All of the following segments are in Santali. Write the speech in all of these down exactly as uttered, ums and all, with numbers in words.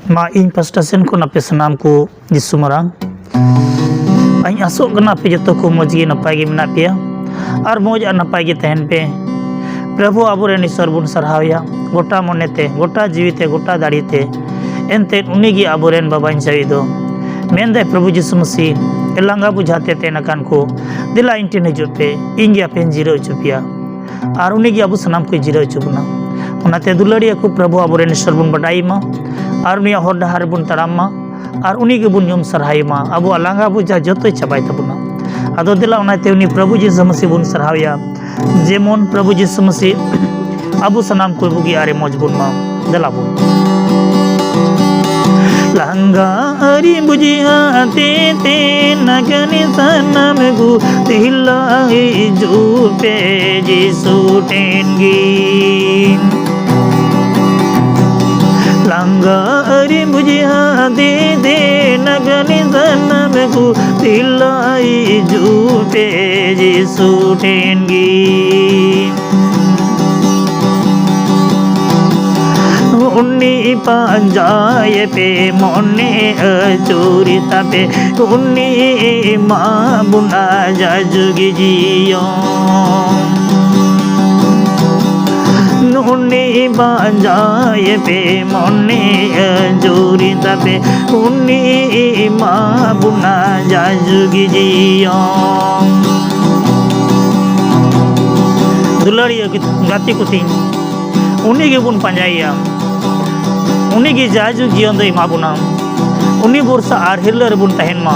ᱢᱟ ᱤᱧ ᱯᱟᱥᱴᱟ ᱥᱮᱱ ᱠᱷᱚᱱ ᱟᱯᱮ ᱥᱟᱱᱟᱢ ᱠᱚ ᱡᱤᱥᱩ ᱢᱟᱨᱟᱝ᱾ ᱤᱧ ᱟᱥᱚᱜ ᱠᱟᱱᱟ ᱟᱯᱮ ᱡᱚᱛᱚ ᱠᱚ ᱢᱚᱡᱽ ᱜᱮ ᱱᱟᱯᱟᱭ ᱜᱮ ᱢᱮᱱᱟᱜ ᱯᱮᱭᱟ ᱟᱨ ᱢᱚᱡᱽ ᱟᱨ ᱱᱟᱯᱟᱭ ᱜᱮ ᱛᱟᱦᱮᱱ ᱯᱮ᱾ ᱯᱨᱚᱵᱷᱩ ᱟᱵᱚᱨᱮᱱ ᱤᱥᱚᱨ ᱵᱚᱱ ᱥᱟᱨᱦᱟᱣᱮᱭᱟ ᱜᱚᱴᱟ ᱢᱚᱱᱮ ᱛᱮ, ᱜᱚᱴᱟ ᱡᱤᱣᱤ ᱛᱮ, ᱜᱚᱴᱟ ᱫᱟᱲᱮ ᱛᱮ᱾ ᱮᱱᱛᱮᱫ ᱩᱱᱤ ᱜᱮ ᱟᱵᱚᱨᱮᱱ ᱵᱟᱵᱟᱧ ᱪᱟᱹᱭ ᱫᱚ᱾ ᱢᱮᱱᱫᱟᱭ ᱯᱨᱚᱵᱷᱩ ᱡᱤᱥᱩ ᱢᱟᱹᱥᱤ, ᱮ ᱞᱟᱸᱜᱟ ᱵᱩᱡᱷᱟ ᱛᱮ ᱛᱮᱱ ᱟᱠᱟᱱ ᱠᱚ, ᱫᱮᱞᱟ ᱤᱧ ᱴᱷᱮᱱ ᱦᱤᱡᱩᱜ ᱯᱮ, ᱤᱧ ᱜᱮ ᱟᱯᱮᱧ ᱡᱤᱨᱟᱹᱣ ᱦᱚᱪᱚ ᱯᱮᱭᱟ᱾ ᱟᱨ ᱩᱱᱤ ᱜᱮ ᱟᱵᱚ ᱥᱟᱱᱟᱢ ᱠᱚᱭ ᱡᱤᱨᱟᱹᱣ ᱦᱚᱪᱚ ᱵᱚᱱᱟ᱾ ᱚᱱᱟᱛᱮ ᱫᱩᱞᱟᱹᱲᱤᱭᱟᱹ ᱠᱚ, ᱯᱨᱚᱵᱷᱩ ᱟᱵᱚᱨᱮᱱ ᱤᱥᱚᱨ ᱵᱚᱱ ᱵᱟᱰᱟᱭᱮ ᱢᱟ ᱟᱨ ᱩᱱᱤᱭᱟᱜ ᱦᱚᱨ ᱰᱟᱦᱟᱨ ᱨᱮᱵᱚᱱ ᱛᱟᱲᱟᱢ ᱢᱟ ᱟᱨ ᱩᱱᱤ ᱜᱮᱵᱚᱱ ᱧᱩᱢ ᱥᱟᱨᱦᱟᱣᱮ ᱢᱟ᱾ ᱟᱵᱚᱣᱟᱜ ᱞᱟᱸᱜᱟ ᱵᱩᱡᱷᱟ ᱡᱚᱛᱚᱭ ᱪᱟᱵᱟᱭ ᱛᱟᱵᱚᱱᱟ᱾ ᱟᱫᱚ ᱫᱮᱞᱟ ᱚᱱᱟᱛᱮ ᱩᱱᱤ ᱯᱨᱚᱵᱷᱩ ᱡᱤᱥᱩ ᱢᱟᱹᱥᱤ ᱵᱚᱱ ᱥᱟᱨᱦᱟᱣᱮᱭᱟ, ᱡᱮᱢᱚᱱ ᱯᱨᱚᱵᱷᱩ ᱡᱤᱥᱩ ᱢᱟᱹᱥᱤ ᱟᱵᱚ ᱥᱟᱱᱟᱢ ᱠᱚ ᱵᱩᱜᱤ ᱟᱨᱮ ᱢᱚᱡᱽ ᱵᱚᱱ ᱢᱟ᱾ ᱫᱮᱞᱟ ᱵᱚᱱ᱾ ᱞᱟᱸᱜᱟ ᱟᱹᱨᱤ ᱵᱩᱡᱷᱟᱹ ᱛᱮ ᱛᱮᱱ ᱟᱠᱟᱱᱤ ᱥᱟᱱᱟᱢ ᱠᱚ, ᱫᱮᱞᱟ ᱦᱤᱡᱩᱜ ᱯᱮ ᱡᱤᱥᱩ ᱴᱷᱮᱱ ᱜᱮ᱾ ᱞᱟᱸᱜᱟ ᱟᱹᱨᱤ ᱵᱩᱡᱷᱟ ᱛᱮ ᱛᱮᱱ ᱟᱠᱟᱱᱤ ᱥᱟᱱᱟᱢ ᱠᱚ, ᱫᱮᱞᱟ ᱦᱤᱡᱩᱜ ᱯᱮ ᱡᱤᱥᱩ ᱴᱷᱮᱱ ᱜᱮ᱾ ᱩᱱᱤ ᱯᱟᱸᱡᱟᱭᱮ ᱯᱮ ᱢᱚᱱᱮ ᱟᱹᱪᱩᱨ ᱛᱟᱯᱮ, ᱩᱱᱤ ᱮᱢᱟ ᱵᱚᱱᱟ ᱡᱟᱭᱡᱩᱜᱽ ᱡᱤᱭᱚᱱ᱾ ᱩᱱᱤ ᱯᱟᱸᱡᱟᱭᱮ ᱯᱮ ᱢᱚᱱᱮ ᱟᱹᱪᱩᱨ ᱛᱟᱯᱮ, ᱩᱱᱤ ᱮᱢᱟ ᱵᱚᱱᱟ ᱡᱟᱭᱡᱩᱜᱽ ᱡᱤᱭᱚᱱ᱾ ᱫᱩᱞᱟᱹᱲᱤᱭᱟᱹ ᱜᱟᱛᱮ ᱠᱚ ᱛᱤᱧ, ᱩᱱᱤ ᱜᱮᱵᱚᱱ ᱯᱟᱸᱡᱟᱭᱮᱭᱟ᱾ ᱩᱱᱤ ᱜᱮ ᱡᱟᱭᱡᱩᱜᱽ ᱡᱤᱭᱚᱱ ᱫᱚᱭ ᱮᱢᱟ ᱵᱚᱱᱟ᱾ ᱩᱱᱤ ᱵᱷᱚᱨᱥᱟ ᱟᱨ ᱦᱤᱨᱞᱟᱹ ᱨᱮᱵᱚᱱ ᱛᱟᱦᱮᱱ ᱢᱟ᱾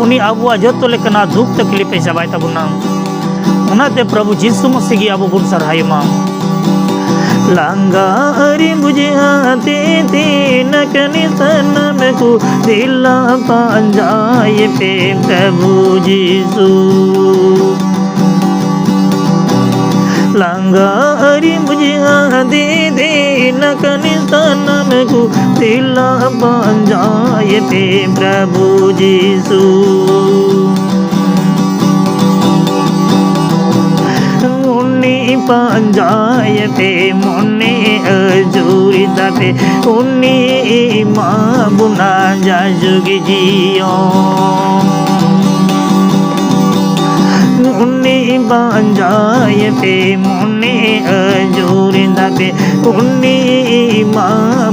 ᱩᱱᱤ ᱟᱵᱚᱣᱟᱜ ᱡᱚᱛᱚ ᱞᱮᱠᱟᱱᱟᱜ ᱫᱩᱠ ᱛᱟᱠᱞᱤᱯ ᱮ ᱪᱟᱵᱟᱭ ᱛᱟᱵᱚᱱᱟ᱾ ᱚᱱᱟᱛᱮ ᱯᱨᱚᱵᱷᱩ ᱡᱤᱥᱩ ᱢᱟᱹᱥᱤ ᱜᱮ ᱟᱵᱚ ᱵᱚᱱ ᱥᱟᱨᱦᱟᱣᱮ ᱢᱟ᱾ ᱞᱟᱸᱜᱟ ᱟᱹᱨᱤ ᱵᱩᱡᱷᱟ ᱛᱮ ᱛᱮᱱ ᱟᱠᱟᱱᱤ ᱥᱟᱱᱟᱢ ᱠᱚ, ᱫᱮᱞᱟ ᱯᱟᱸᱡᱟᱭᱮ ᱯᱮ ᱯᱨᱚᱵᱷᱩ ᱡᱤᱥᱩ᱾ ᱞᱟᱸᱜᱟ ᱟᱹᱨᱤ ᱵᱩᱡᱷᱟ ᱛᱮ ᱛᱮᱱ ᱟᱠᱟᱱᱤ ᱥᱟᱱᱟᱢ ᱠᱚ, ᱫᱮᱞᱟ ᱯᱟᱸᱡᱟᱭᱮ ᱯᱮ ᱯᱨᱚᱵᱷᱩ ᱡᱤᱥᱩ᱾ ᱩᱱᱤ ᱯᱟᱸᱡᱟᱭᱮ ᱯᱮ ᱢᱚᱱᱮ ᱟᱹᱪᱩᱨ ᱛᱟᱯᱮ, ᱩᱱᱤ ᱮᱢᱟ ᱵᱚᱱᱟ ᱡᱟᱭᱡᱩᱜᱽ ᱡᱤᱭᱚᱱ᱾ ᱩᱱᱤ ᱯᱟᱸᱡᱟᱭᱮ ᱯᱮ, ᱢᱚᱱᱮ ᱟᱹᱪᱩᱨ ᱛᱟᱯᱮ, ᱩᱱᱤ ᱮᱢᱟ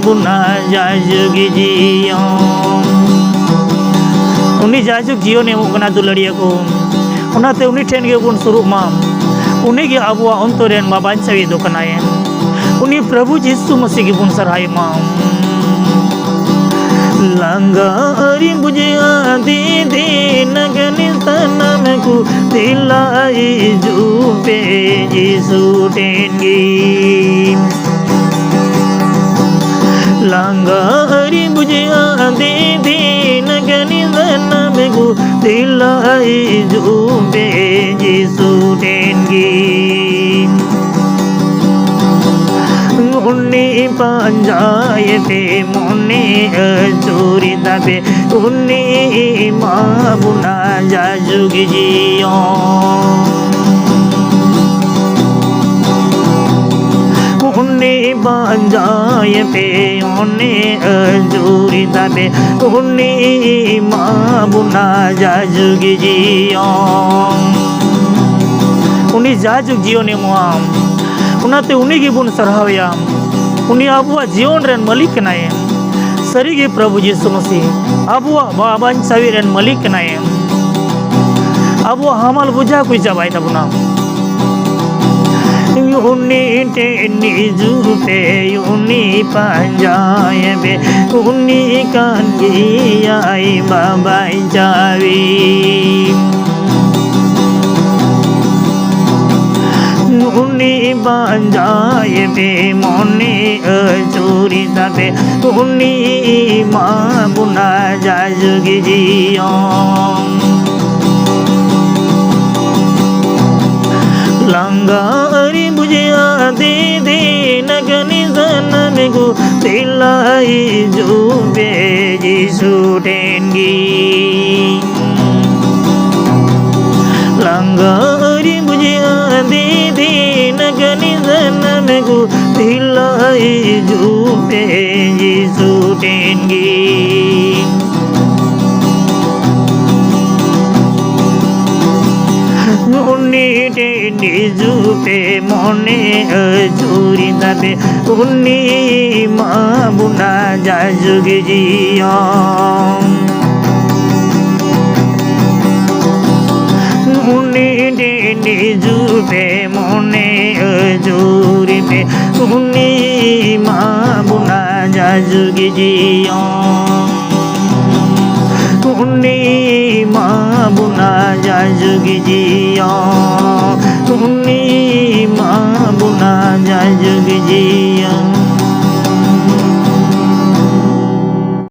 ᱵᱚᱱᱟ ᱡᱟᱭᱡᱩᱜᱽ ᱡᱤᱭᱚᱱ᱾ ᱩᱱᱤ ᱡᱟᱭᱡᱩᱜᱽ ᱡᱤᱭᱚᱱ ᱮᱢᱚᱜ ᱠᱟᱱᱟ, ᱫᱩᱞᱟᱹᱲᱤᱭᱟᱹ ᱠᱚ᱾ ᱚᱱᱟᱛᱮ ᱩᱱᱤ ᱴᱷᱮᱱ ᱜᱮᱵᱚᱱ ᱥᱩᱨᱩᱜ ᱢᱟ᱾ ᱩᱱᱤ ᱜᱮ ᱟᱵᱚᱣᱟᱜ ᱚᱱᱛᱚᱨ ᱨᱮᱱ ᱵᱟᱧᱪᱟᱣᱤᱡ ᱫᱚ ᱠᱟᱱᱟᱭ᱾ ᱩᱱᱤ ᱯᱨᱚᱵᱷᱩ ᱡᱤᱥᱩ ᱢᱟᱹᱥᱤ ᱜᱮᱵᱚᱱ ᱥᱟᱨᱦᱟᱣᱮ ᱢᱟ᱾ ᱞᱟᱸᱜᱟ ᱟᱹᱣᱨᱤ ᱵᱩᱡᱷᱟᱹᱜᱼᱟ, ᱫᱤᱫᱤ ᱱᱟᱜᱟᱱᱤ ᱥᱟᱱᱟᱢ ᱠᱚ ᱫᱮᱞᱟ ᱦᱤᱡᱩᱜ ᱯᱮ ᱡᱤᱥᱩ ᱴᱷᱮᱱ ᱜᱮ᱾ ᱞᱟᱸᱜᱟ ᱟᱹᱣᱨᱤ ᱵᱩᱡᱷᱟᱹᱜᱼᱟ, ᱫᱤᱫᱤ ᱱᱟᱜᱟᱱᱤ ᱥᱟᱱᱟᱢ ᱠᱚ ᱫᱮᱞᱟ ᱦᱤᱡᱩᱜ ᱯᱮ ᱡᱤᱥᱩ ᱴᱷᱮᱱ ᱜᱮ᱾ ᱩᱱᱤ ᱯᱟᱸᱡᱟᱭᱮ ᱯᱮ, ᱢᱚᱱᱮ ᱟᱹᱪᱩᱨ ᱛᱟᱯᱮ, ᱩᱱᱤ ᱮᱢᱟ ᱵᱚᱱᱟ ᱡᱟᱭᱡᱩᱜᱽ ᱡᱤᱭᱚᱱ᱾ ᱩᱱᱤ ᱯᱟᱸᱡᱟᱭᱮ ᱯᱮ, ᱩᱱᱤ ᱟᱹᱪᱩᱨ ᱛᱟᱯᱮ, ᱩᱱᱤ ᱮᱢᱟ ᱵᱚᱱᱟ ᱡᱟᱭᱡᱩᱜᱽ ᱡᱤᱭᱚᱱ᱾ ᱩᱱᱤ ᱡᱟᱭᱡᱩᱜᱽ ᱡᱤᱭᱚᱱ ᱮᱢᱚᱜᱼᱟ᱾ ᱚᱱᱟᱛᱮ ᱩᱱᱤ ᱜᱮᱵᱚᱱ ᱥᱟᱨᱦᱟᱣᱮᱭᱟ᱾ ᱩᱱᱤ ᱟᱵᱚᱣᱟᱜ ᱡᱤᱭᱚᱱ ᱨᱮᱱ ᱢᱟᱹᱞᱤᱠ ᱠᱟᱱᱟᱭ᱾ ᱥᱟᱹᱨᱤᱜᱮ ᱯᱨᱚᱵᱷᱩ ᱡᱤᱥᱩ ᱢᱟᱹᱥᱤ ᱟᱵᱚᱣᱟᱜ ᱵᱟ-, ᱵᱟᱧᱪᱟᱣᱤᱡ ᱨᱮᱱ ᱢᱟᱹᱞᱤᱠ ᱠᱟᱱᱟᱭ᱾ ᱟᱵᱚᱣᱟᱜ ᱦᱟᱢᱟᱞ ᱵᱚᱡᱷᱟ ᱠᱚᱭ ᱪᱟᱵᱟᱭ ᱛᱟᱵᱚᱱᱟ᱾ ᱩᱱᱤ ᱴᱷᱮᱱ ᱦᱤᱡᱩᱜ ᱯᱮ, ᱩᱱᱤ ᱯᱟᱸᱡᱟᱭᱮ ᱯᱮ, ᱩᱱᱤ ᱠᱟᱱ ᱜᱮᱭᱟᱭ ᱵᱟᱵᱟᱭ ᱪᱟᱵᱤ᱾ ᱩᱱᱤ ᱯᱟᱸᱡᱟᱭᱮ ᱯᱮ, ᱢᱚᱱᱮ ᱟᱹᱪᱩᱨ ᱛᱟᱯᱮ, ᱩᱱᱤ ᱮᱢᱟ ᱵᱚᱱᱟ ᱡᱟᱭᱡᱩᱜᱽ ᱡᱤᱭᱚᱱ᱾ ᱞᱟᱸᱜᱟ ᱟᱹᱣᱨᱤ ᱵᱩᱡᱷᱟᱹᱜᱼᱟ, ᱫᱤᱫᱤ ᱱᱟᱜᱟᱱᱤ ᱥᱟᱱᱟᱢ ᱠᱚ ᱫᱮᱞᱟ ᱦᱤᱡᱩᱜ ᱯᱮ ᱡᱤᱥᱩ ᱴᱷᱮᱱ ᱜᱮ᱾ ᱞᱟᱸᱜᱟ ᱟᱹᱣᱨᱤ ᱵᱩᱡᱷᱟᱹᱜᱼᱟ, ᱫᱤᱫᱤ ᱱᱟᱜᱟᱱᱤ ᱥᱟᱱᱟᱢ ᱠᱚ ᱫᱮᱞᱟ ᱦᱤᱡᱩᱜ ᱯᱮ ᱡᱤᱥᱩ ᱴᱷᱮᱱ ᱜᱮ᱾ ᱩᱱᱤ ᱴᱷᱮᱱ ᱦᱤᱡᱩᱜ ᱯᱮ, ᱢᱚᱱᱮ ᱟᱹᱪᱩᱨ ᱛᱟᱯᱮ, ᱩᱱᱤ ᱮᱢᱟ ᱵᱚᱱᱟ ᱡᱟᱭᱡᱩᱜᱽ ᱡᱤᱭᱚᱱ᱾ ᱩᱱᱤ ᱴᱷᱮᱱ ᱦᱤᱡᱩᱜ ᱯᱮ, ᱢᱚᱱᱮ ᱟᱹᱪᱩᱨ ᱯᱮ, ᱩᱱᱤ ᱮᱢᱟ ᱵᱚᱱᱟ ᱡᱟᱭᱡᱩᱜᱽ ᱡᱤᱭᱚᱱ᱾ ᱩᱱᱤ ᱮᱢᱟ ᱵᱚᱱᱟ ᱡᱟᱭᱡᱩᱜᱽ ᱡᱤᱭᱚᱱ᱾ ᱩᱱᱤ ᱮᱢᱟ ᱵᱚᱱᱟ ᱡᱟᱭᱡᱩᱜᱽ ᱡᱤᱭᱚᱱ᱾